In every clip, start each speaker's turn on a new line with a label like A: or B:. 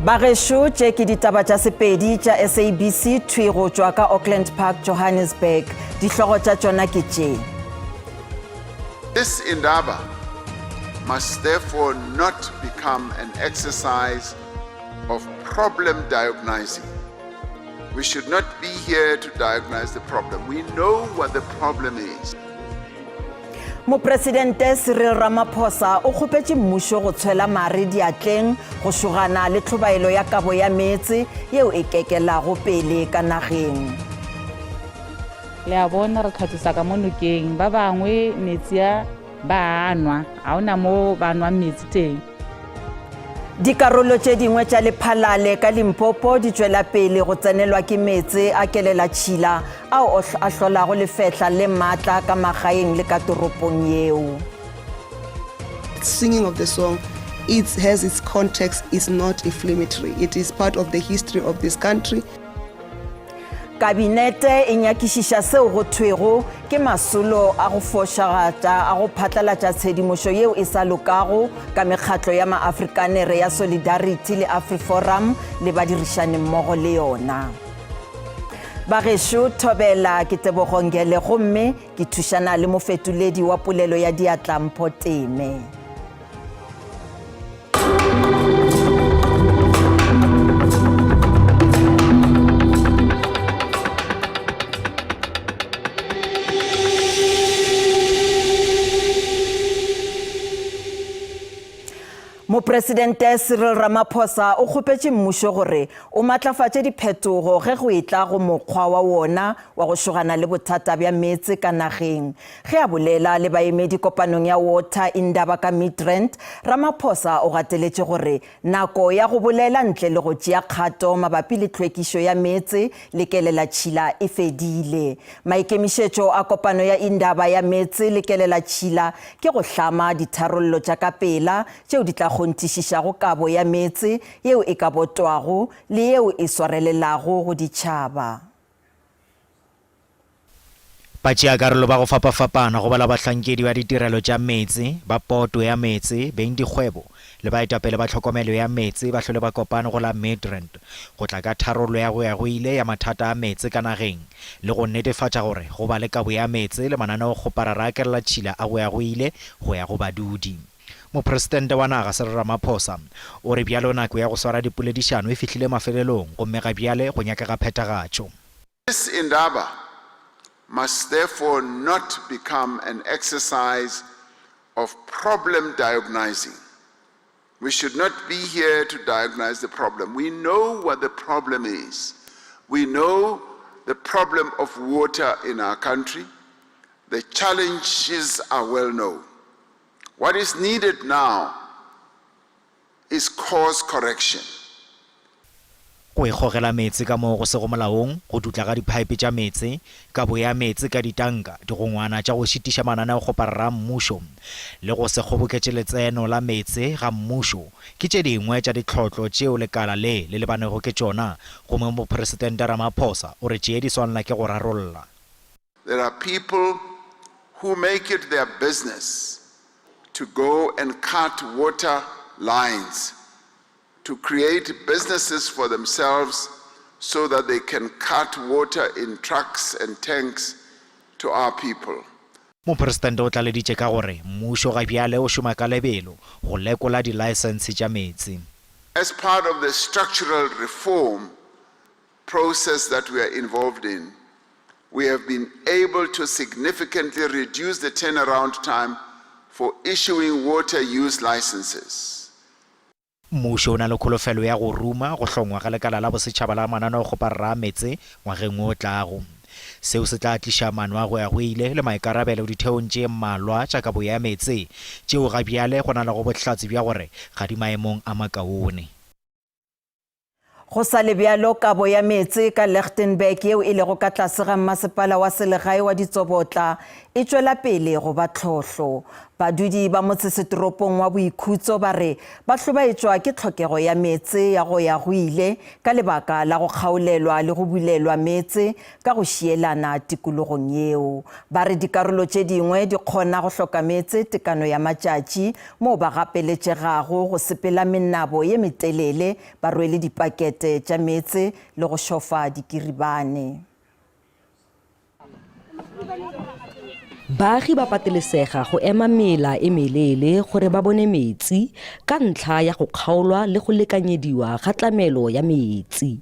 A: Bagešo, tše ke ditaba tša Sepedi tša SABC thwi go tšwa ka Auckland Park, Johannesburg. Dihlogo tša tšona ke tše.
B: This indaba must therefore not become an exercise of problem diagnosing. We should not be here to diagnose the problem. We know what the problem is.
A: Mopresidente Cyril Ramaphosa o kgopetše mmušo go tshwela mare diatleng go šogana le tlhobaelo ya kabo ya meetse yeo e kekelago pele ka nageng.
C: Le a bona re tlhatswisa ka mo nokeng, ba bangwe metsi a ba a nwa, ga ona mo ba nwang metsi teng.
A: Dikarolo tše dingwe tša Lephalale ka Limpopo di tšwela pele go tsenelwa ke meetse a kelelatšhila ao a hlolago lefehla le matla ka magaeng le ka toropong yeo.
D: Singing of the song it has its context, it's not inflammatory. It is part of the history of this country.
A: Kabinete e nyakišiša seo go thwego ke masolo a go fošagatša a go phatlalatša tshedimošo yeo e sa lokago ka mekgatlo ya maAfrikanere ya Solidarity le AfriForum le badirišanimmogo le yona. Bagešo, Thobela, ke Tebogo Ngele gomme ke thušana le mofetoledi wa polelo ya diatla Mpho Teme. Mopresidente Cyril Ramaphosa o kgopetše mmušo gore o matlafatše diphetogo ge go etla go mokgwa wa wona wa go šogana le bothata bja meetse ka nageng. Ge a bolela le baemedi kopanong ya Water Indaba ka Midrand, Ramaphosa o gateletše gore nako ya go bolela ntle le go tšea kgato mabapi le tlhwekišo ya meetse le kelelatšhila e fedile. Maikemišetšo a kopano ya Indaba ya meetse le kelelatšhila ke go hlama ditharollo tša ka pela tšeo di tla kgonthišišago kabo ya meetse yeo e ka botwago le yeo e swarelelago go ditšhaba.
E: Batšeakarolo ba go fapafapana go bala bahlankedi ba ditirelo tša meetse, ba poto ya meetse, bengdikgwebo le baetapele ba tlhokomelo ya meetse ba hlole ba kopane go la Midrand go tla ka tharollo ya go ya go ile ya mathata a meetse ka nageng le go netefatša gore go ba le kabo ya meetse le mananeokgoparara a kelelatšhila a go ya go ile go ya go badudi. Mopresidente wa naga Cyril Ramaphosa o re bjalo nako ya go swara dipoledišano e fihlile mafelelong gomme ga bjale go nyakega phethagatšo.
B: This indaba must therefore not become an exercise of problem diagnosing. We should not be here to diagnose the problem. We know what the problem is. We know the problem of water in our country. The challenges are well known. What is needed now is course correction.
E: Go ikgogela meetse ka moo go sego molaong, go dutla ga diphaepe tša meetse, kabo ya meetse ka ditanka, digongwana tša go šitiša mananeokgoparara a mmušo le go se kgoboketše letseno la meetse ga mmušo ke tše dingwe tša ditlhotlo tšeo lekala le le lebanego ke tšona gomme Mopresidente Ramaphosa o re tše di swanela ke go rarolla.
B: There are people who make it their business to go and cut water lines to create businesses for themselves so that they can cut water in trucks and tanks to our people.
E: Mopresidente o tlaleditše ka gore mmušo ga bjale o šoma ka lebelo go lekola dilaesense tša meetse.
B: As part of the structural reform process that we are involved in, we have been able to significantly reduce the turnaround time for issuing water use licenses.
E: Mmušo o na le kholofelo ya go ruma go hlongwa ga lekala la bosetšhaba la mananeokgoparara a meetse ngwageng wo o tlago. Seo se tla tliša maano a go ya go ile le maikarabelo ditheong tše mmalwa tša kabo ya meetse tšeo ga bjale go na lego bohlatse bja gore ga di maemong a makaone.
A: Go sa le bjalo, kabo ya meetse ka Lichtenburg yeo e lego ka tlase ga mmasepala wa selegae wa Ditsobotla e tšwela pele go ba tlhohlo. Badudi ba motsesetoropong wa Boikhutso ba re ba hlobaetšwa ke tlhokego ya meetse ya go ya go ile ka lebaka la go kgaolelwa le go bulelwa meetse ka go šielana tikologong yeo. Ba re dikarolo tše dingwe di kgona go hloka meetse tekano ya matšatši moo ba gapeletšegago go sepela menabo ye metelele ba rwele dipakete tša meetse le go šofa dikiribane.
F: Baagi ba patelesega go ema mela e meleele gore ba bone metsi ka ntlha ya go kgaolwa le go lekanyediwa ga tlamelo ya metsi.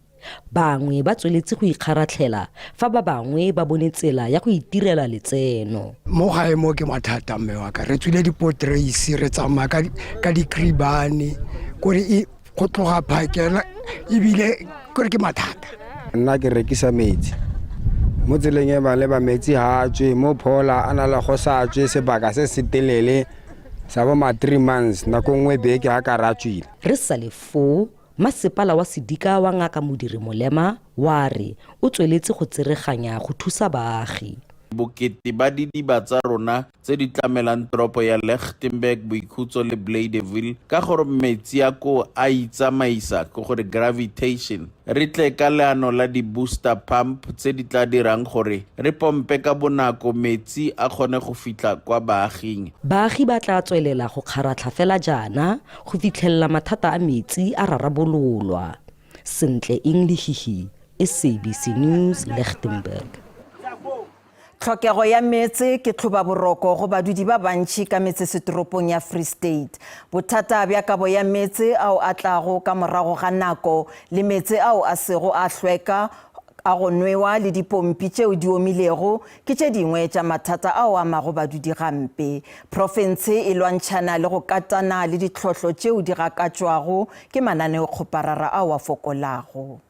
F: Bangwe ba tsweletse go ikgaratlhela fa ba bangwe ba bone tsela ya go itirela letseno.
G: Mo gae mo ke mathata mme wa ka, re tswile dipotreisi re tsamaya ka dikribane kore e go tloga phakela ebile kore ke mathata
H: nna ke rekisa metsi mo tseleng e maleba metsi ga a tswe mo phola a na le go sa tswe sebaka se se telele sa bo ma three months nako nngwe beke ga ka ra tswile
F: Re sa le foo, masepala wa sedika wa Ngaka Modiri Molema wa re o tsweletse go tsereganya go thusa baagi.
I: Bokete ba didiba tsa rona tse di tlamelang toropo ya Lichtenburg, Boikhutso le Bladeville ka gore metsi a koo a itsamaisa, ke gore gravitation. Re tle ka leano la di-booster pump tse di tla dirang gore re pompe ka bonako metsi a kgone go fitlha kwa baaging.
F: Baagi ba tla tswelela go kgaratlha fela jaana go fitlhelela mathata a metsi a rarabololwa. Sentle Eng Lehihi, SABC News, Lichtenburg.
A: Tlhokego ya meetse ke tlhobaboroko go badudi ba bantši ka metsesetoropong ya Free State. Bothata bja kabo ya meetse ao a tlago ka morago ga nako le meetse ao a sego a hlweka a go nwewa le dipompi tšeo di omilego ke tše dingwe tša mathata ao amago badudi gampe. Profense e lwantšhana le go katana le ditlhohlo tšeo di gakatšwago ke mananeokgoparara ao a fokolago.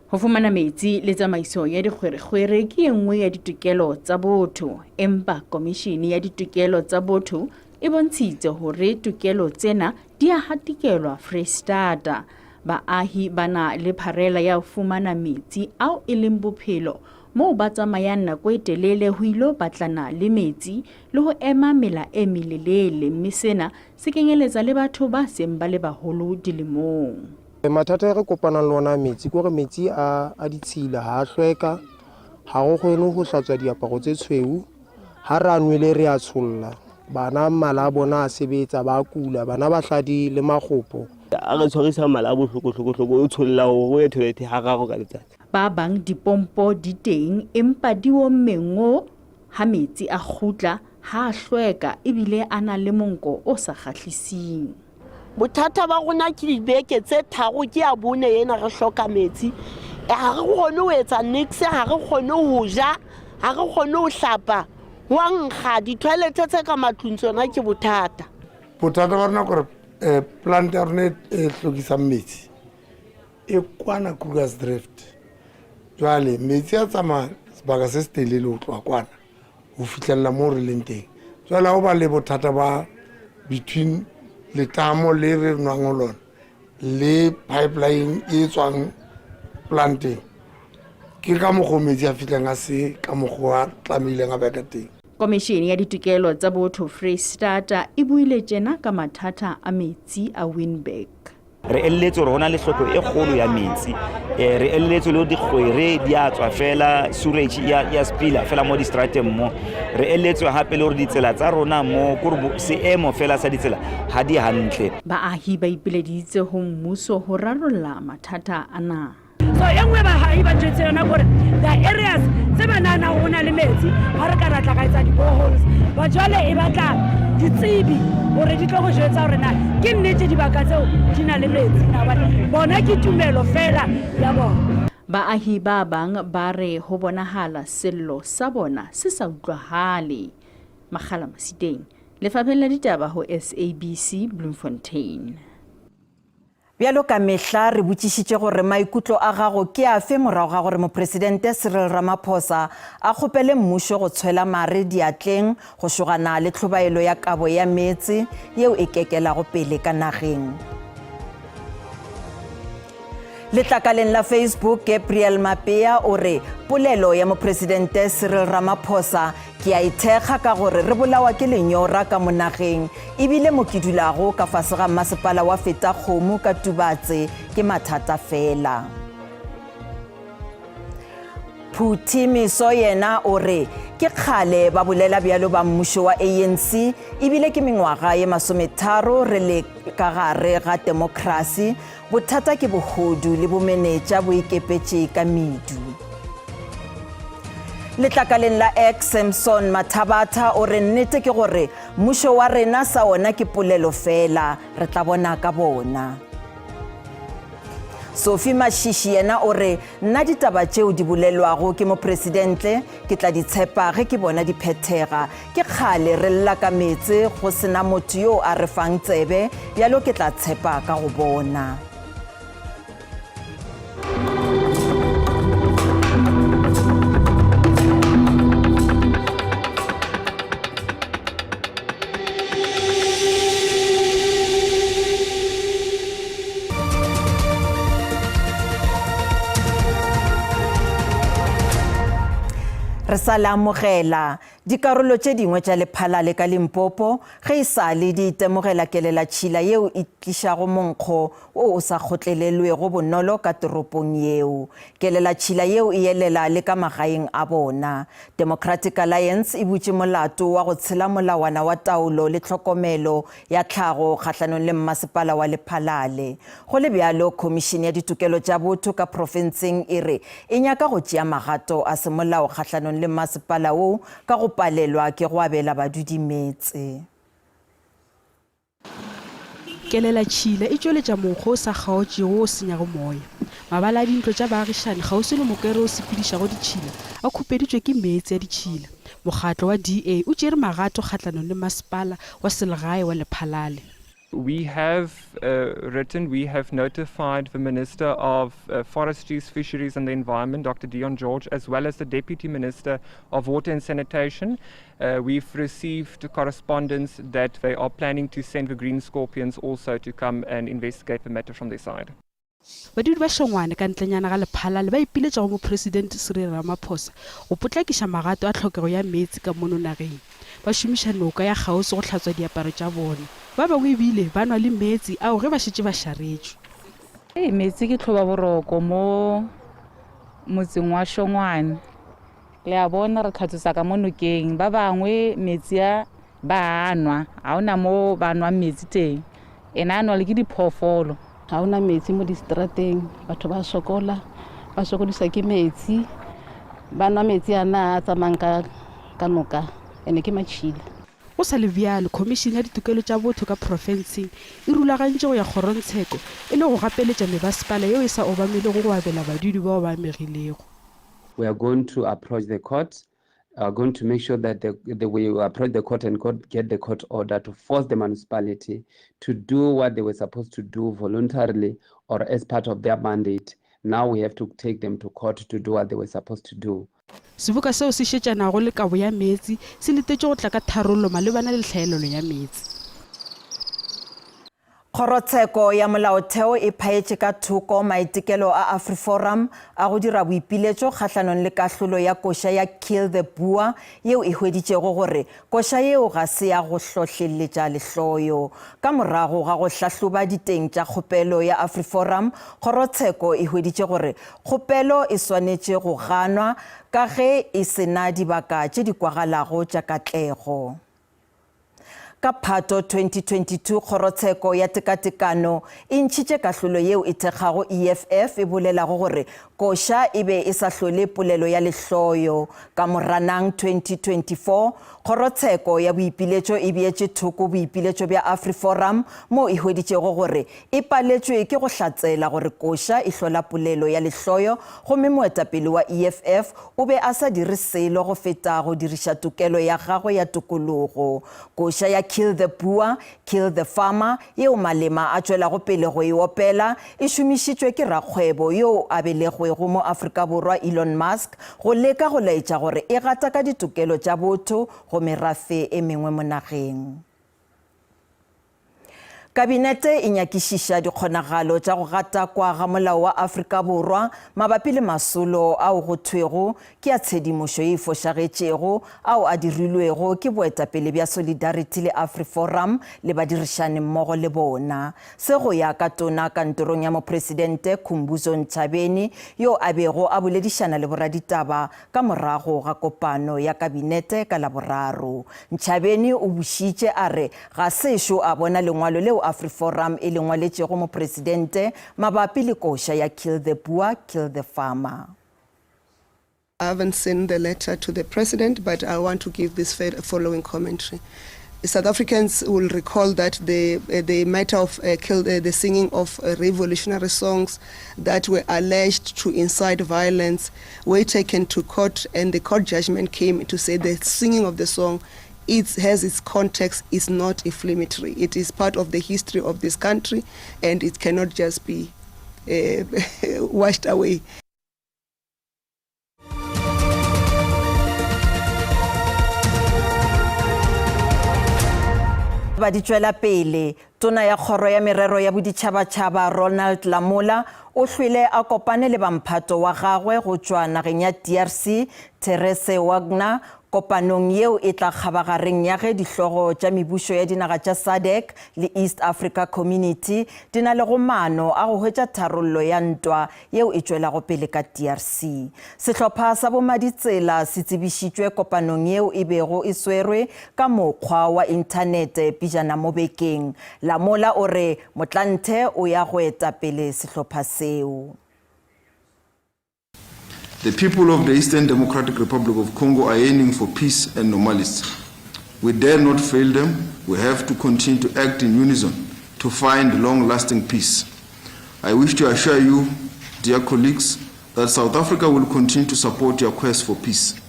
J: Go fumana metsi le tsamaiso ya dikgwerekgwere ke ye nngwe ya ditokelo tsa botho, empa Komishene ya Ditokelo tsa Botho e bontshitse hore tokelo tsena di a hatikelwa Freistata. Baahi ba na le pharela ya ho fumana metsi ao e leng bophelo, moo ba tsamayang nako e telele ho ilo batlana le metsi le ho ema mela e melelele, mme sena se kenyeletsa le batho ba seng ba le baholo dilemong.
K: Mathata e re kopanang le ona a metsi ke gore metsi a a ditshila ga a hlweka, ga go kgone go hlatswa diaparo tse tshweu, ga re a nwele re a tsholla, bana mala a bona a sebetsa ba kula, bana ba hladi le magopo.
L: A re tshwarisa mala a bohloko-hloko-hloko, o tsholla gore o ye toilet ga raro ka letsatsi.
J: Ba bang dipompo di teng empa di omme ngo ha metsi a kgutla, ha a hlweka ebile a na le monko o sa kgahlising.
M: Bothata ba rona ke dibeke tse tharo ke ya bone ena re hloka metsi. Ha re kgone ho etsa niks, ha re kgone ho ja, ha re kgone ho hlapa. Ho a nkga, di-toilet tse ka matlung tsona ke bothata.
N: Bothata ba rona kore eh, plant ya rona e hlokisang metsi e kwana Kruger's Drift. Jwale metsi a tsamaya sebaka se se telele ho tloha kwana go fitlhelela mo re leng teng jale ga o ba le bothata ba between letamo le re nwang go lona le pipeline e tswang planteng ke ka mokgwa metsi a fitlhang a se ka mokgwa a tlamehileng a beka teng.
J: Komishene ya Ditokelo tsa Botho Freistata e buile tjena ka mathata a metsi a Winburg.
O: Re eleletse gore go na le tlhoko e kgolo ya metsi, re eleletse le dikgwere di a tswa fela, sewage ya spila fela mo distrateng mo. Re eleletse gape le gore ditsela tsa rona mo, kore seemo fela sa ditsela ga di hantle.
J: Baahi ba ipileditse ho mmuso ho rarolla mathata ana.
P: So e nngwe baahi ba njwetse yona kore the areas tse ba nahanang go na le metsi ga re ka ra tla ka etsa di-boreholes but jwale e batla ditsebi gore di tlo go jwetsa gore na ke nnete dibaka tseo di na le metsi na hobane bona ke tumelo fela ya bona.
J: Baahi ba bang ba re ho bonahala sello sa bona se sa utlwahale. Makgala Masiteng, Lefapheng la Ditaba ho SABC, Bloemfontein.
A: Bjalo ka mehla re botšišitše gore maikutlo a gago ke afe morago ga gore Mopresidente Cyril Ramaphosa a kgopele mmušo go tshwela mare diatleng go šogana le tlhobaelo ya kabo ya meetse yeo e kekelago pele ka nageng. Letlakaleng la Facebook, Gabriel Mapea o re polelo ya Mopresidente Cyril Ramaphosa Ke a ithekga ka gore re bolawa ke lenyora ka mo nageng ebile mo ke dulago ka fase ga mmasepala wa Fetakgomo ka Tubatse ke mathata fela. Phuthi Meso yena o re ke kgale ba bolela bjalo ba mmušo wa ANC ebile ke mengwaga ye masometharo re le ka gare ga temokrasi, bothata ke bohodu le bomenetša bo ikepetše ka medu. Letlakaleng la X, Samson Mathabatha o re nnete ke gore mmušo wa rena sa ona ke polelo fela, re tla bona ka bona. Sophie Mashishi yena o re nna ditaba tšeo di bolelwago ke mopresidente ke tla di tshepa ge ke bona di phethega. Ke kgale re lla ka meetse go se na motho yo a re fang tsebe, bjalo ke tla tshepa ka go bona. Re sa le amogela. Dikarolo tše dingwe tša Lephalale ka Limpopo ge e sa le di itemogela kelelatšhila yeo e tlišago monkgo wo o sa kgotlelelwego bonolo ka toropong yeo. Kelelatšhila yeo e elela le ka magaeng a bona. Democratic Alliance e butše molato wa go tshela molawana wa taolo le tlhokomelo ya tlhago kgahlanong le mmasepala wa Lephalale. Go le bjalo, Khomišene ya Ditokelo tša Botho ka profenseng e re e nyaka go tšea magato a semolao kgahlanong le mmasepala woo ka go palelwa ke go abela badudi meetse.
Q: Kelelatšhila e tšweletša monkgo o sa kgaotšego wo o senyago moya. Mabala a dintlo tša baagišani kgauswi le mokero o sepedišago ditšhila a khupeditšwe ke meetse a ditšhila. Mokgatlo wa DA o tšere magato kgahlanong le masepala wa selegae wa Lephalale.
R: We have written, we have notified the Minister of Forestries, Fisheries and the Environment, Doctor Dion George, as well as the Deputy Minister of Water and Sanitation. We've received correspondence that they are planning to send the Green Scorpions also to come and investigate the matter from their side.
Q: Badudi ba Shongwane ka ntlenyana ga Lephalale ba ipiletša go Mopresidente Cyril Ramaphosa go potlakiša magato a tlhokego ya meetse ka mono nageng. Ba šomiša noka ya kgauswi go hlatswa diaparo tša bona. Ba bangwe ebile ba nwa le meetse ao ge ba šetše ba šaretšwe.
C: Hei, meetse ke tlhobaboroko mo motseng wa Shongwane. Le a bona re tlhatswetsa ka mo nokeng. Ba bangwe metsi a ba a nwa, ga ona mo ba nwang metsi teng. Ene a nwa le ke diphoofolo.
S: Ga ona metsi mo distrateng, batho ba sokola, ba sokodiswa ke metsi. Ba nwa metsi a na a tsamayang ka, ka noka, ene ke matšhila.
Q: Go sa le bjalo, Khomišene ya Ditokelo tša Botho ka profenseng e rulagantše go ya kgorongtsheko e le go gapeletša mebasepala yeo e sa obamelego go abela badudi bao ba amegilego.
T: We are going to approach the court, are going to make sure that the, the we approach the court and court, get the court order to force the municipality to do what they were supposed to do voluntarily or as part of their mandate. Now we have to take them to court to do what they were supposed to do.
Q: Seboka seo se šetšanago le kabo ya meetse se letetše go tla ka tharollo malebana le tlhaelelo ya meetse.
A: Kgorotsheko ya Molaotheo e phaetše ka thoko maitekelo a AfriForum a go dira boipiletšo kgahlanong le kahlolo ya koša ya Kill the Boer yeo e hweditšego gore koša yeo ga se ya go hlohleletša lehloyo. Ka morago ga go hlahloba diteng tša kgopelo ya AfriForum, kgorotsheko e hweditše gore kgopelo e swanetše go ganwa ka ge e se na dibaka tše di kwagalago tša katlego. Ka Phato 2022, Kgorotsheko ya Tekatekano e ntšhitše kahlolo yeo e thekgago EFF e bolelago gore koša e be e sa hlole polelo ya lehloyo. Ka Moranang 2024, Kgorotsheko ya Boipiletšo e beetše thoko boipiletšo bja AfriForum moo e hweditšego gore e paletšwe ke go hlatsela gore koša e hlola polelo ya lehloyo gomme moetapele wa EFF o be a sa dire selo go feta go diriša tokelo ya gagwe ya tokologo. Koša ya Kill the Boer, Kill the Farmer yeo Malema a tšwelago pele go e opela e šomišitšwe ke rakgwebo yo a belegwego mo Afrika Borwa Elon Musk go leka go laetša gore e gataka ditokelo tša botho go merafe e mengwe mo nageng. Kabinete e nyakišiša dikgonagalo tša go gatakwa ga molao wa Afrika Borwa mabapi le masolo ao go thwego ke a tshedimošo ye e fošagetšego ao a dirilwego ke boetapele bja Solidarity le AfriForum le badirišanimmogo le bona. Se go ya ka Tona Kantorong ya Mopresidente Khumbudzo Ntshavheni yo a bego a boledišana le boraditaba ka morago ga kopano ya Kabinete ka Laboraro. Ntshavheni o bušitše a re ga sešo a bona lengwalo leo AfriForum e le ngwaletšego Mopresidente mabapi le koša ya Kill the Boer, Kill the Farmer.
D: I haven't seen the letter to the president, but I want to give this following commentary. South Africans will recall that the, uh, the matter of uh, kill, uh, the singing of uh, revolutionary songs that were alleged to incite violence were taken to court, and the court judgment came to say the singing of the song it has its context, is not inflammatory. It is part of the history of this country, and it cannot just be uh, washed away.
A: Ba di tšwela pele, Tona ya Kgoro ya Merero ya Boditšhabatšhaba Ronald Lamola o hlwele a kopane le bamphato wa gagwe go tšwa nageng ya DRC Therese Wagner kopanong yeo e tla kgabagareng ya ge dihlogo tša mebušo ya dinaga tša SADC le East Africa Community di na lego maano a go hwetša tharollo ya ntwa yeo e tšwelago pele ka DRC. Sehlopha sa bomaditsela se tsebišitšwe kopanong yeo e bego e swerwe ka mokgwa wa inthanete pejana mo bekeng. Lamola o re Motlanthe o ya go eta pele sehlopha seo.
U: The people of the Eastern Democratic Republic of Congo are yearning for peace and normalcy. We dare not fail them. We have to continue to act in unison to find long-lasting peace. I wish to assure you, dear colleagues, that South Africa will continue to support your quest for peace.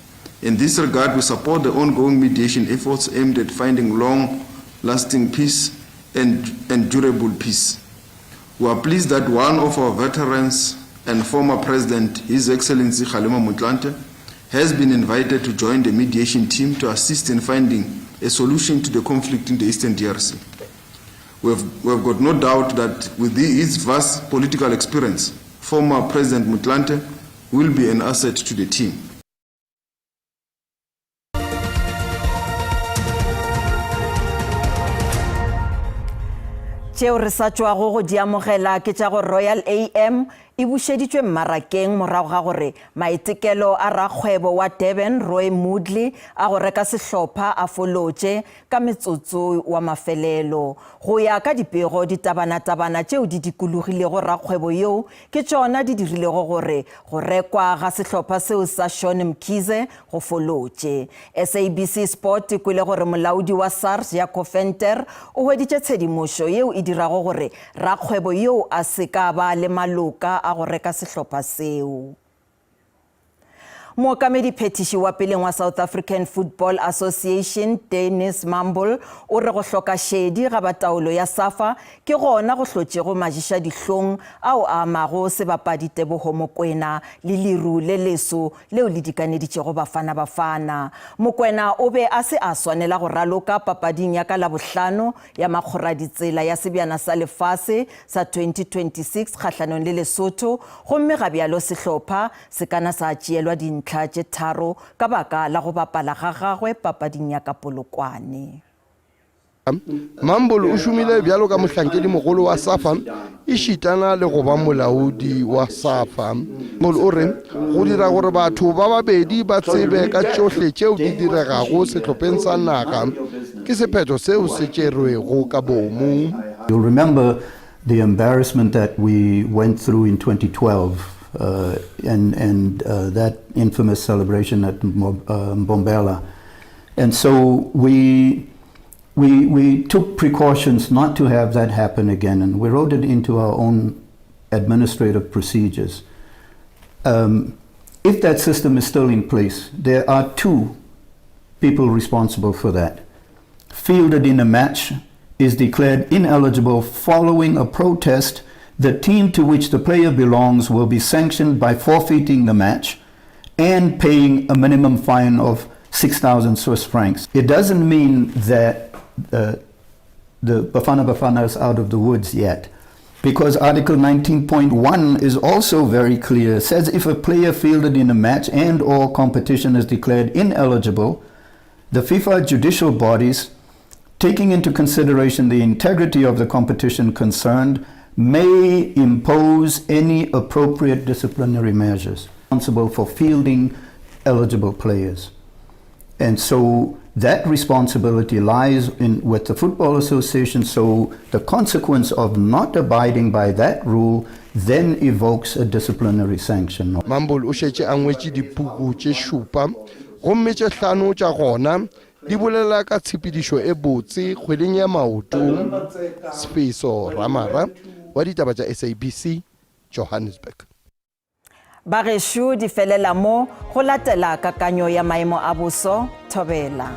U: In this regard, we support the ongoing mediation efforts aimed at finding long-lasting peace and, and durable peace. We are pleased that one of our veterans and former president, His Excellency Kgalema Motlanthe, has been invited to join the mediation team to assist in finding a solution to the conflict in the Eastern DRC. We have, we have got no doubt that with his vast political experience, former President Motlanthe will be an asset to the team.
A: Tšeo re sa tšwago go di amogela ke tša go Royal AM e bušeditšwe mmarakeng morago ga gore maitekelo a rakgwebo wa Durban Roy Moodley a go reka sehlopha a folotše ka metsotso wa mafelelo. Go ya ka dipego, ditabanatabana tšeo di dikologilego rakgwebo yoo ke tšona di dirilego gore go rekwa ga sehlopha seo sa Shauwn Mkhize go folotše. SABC Sport e kwele gore molaodi wa SARS Jaco Venter o hweditše tshedimošo yeo e dirago gore rakgwebo yoo a se ka ba le maloka a go reka sehlopha seo. Mookamedi phethiši wa peleng wa South African Football Association Dennis Mumble o re go hloka šedi ga ba taolo ya SAFA ke gona go hlotšego majišadihlong ao a amago sebapadi Teboho Mokoena le leru le leso leo le dikaneditšego Bafana Bafana. Mokoena o be a se a swanela go raloka papading ya ka Labohlano ya makgoraditsela ya Sebjana sa Lefase sa 2026 kgahlanong le Lesotho gomme ga bjalo sehlopha se ka na sa tšeelwa dintlha tše tharo ka baka la go bapala ga gagwe papading ya ka Polokwane.
V: Mumble o šomile bjalo ka mohlankedimogolo wa SAFA ešitana le go ba molaodi wa SAFA. Mumble o re go dira gore batho ba babedi ba tsebe ka tšohle tšeo di diregago sehlopheng sa naga ke sephetho seo se tšerwego ka boomo.
W: You'll remember the embarrassment that we went through in 2012 uh, and, and uh, that infamous celebration at uh, Mbombela. And so we, we, we took precautions not to have that happen again, and we wrote it into our own administrative procedures. Um, if that system is still in place, there are two people responsible for that. Fielded in a match is declared ineligible following a protest, the team to which the player belongs will be sanctioned by forfeiting the match and paying a minimum fine of 6,000 Swiss francs. It doesn't mean that uh, the Bafana Bafana is out of the woods yet. Because Article 19.1 is also very clear. It says if a player fielded in a match and or competition is declared ineligible, the FIFA judicial bodies, taking into consideration the integrity of the competition concerned, may impose any appropriate disciplinary measures responsible for fielding eligible players. And so that responsibility lies in, with the Football Association. So the consequence of not abiding by that rule then evokes a disciplinary sanction.
V: Mumble o šetše a ngwetše dipuku tše šupa gomme tše hlano tša gona di bolela ka tshepedišo e botse kgweleng ya maoto. Sfiso Ramara wa ditaba tša SABC, Johannesburg.
A: Bagešo di felela mo go latela kakanyo ya maemo a boso, thobela.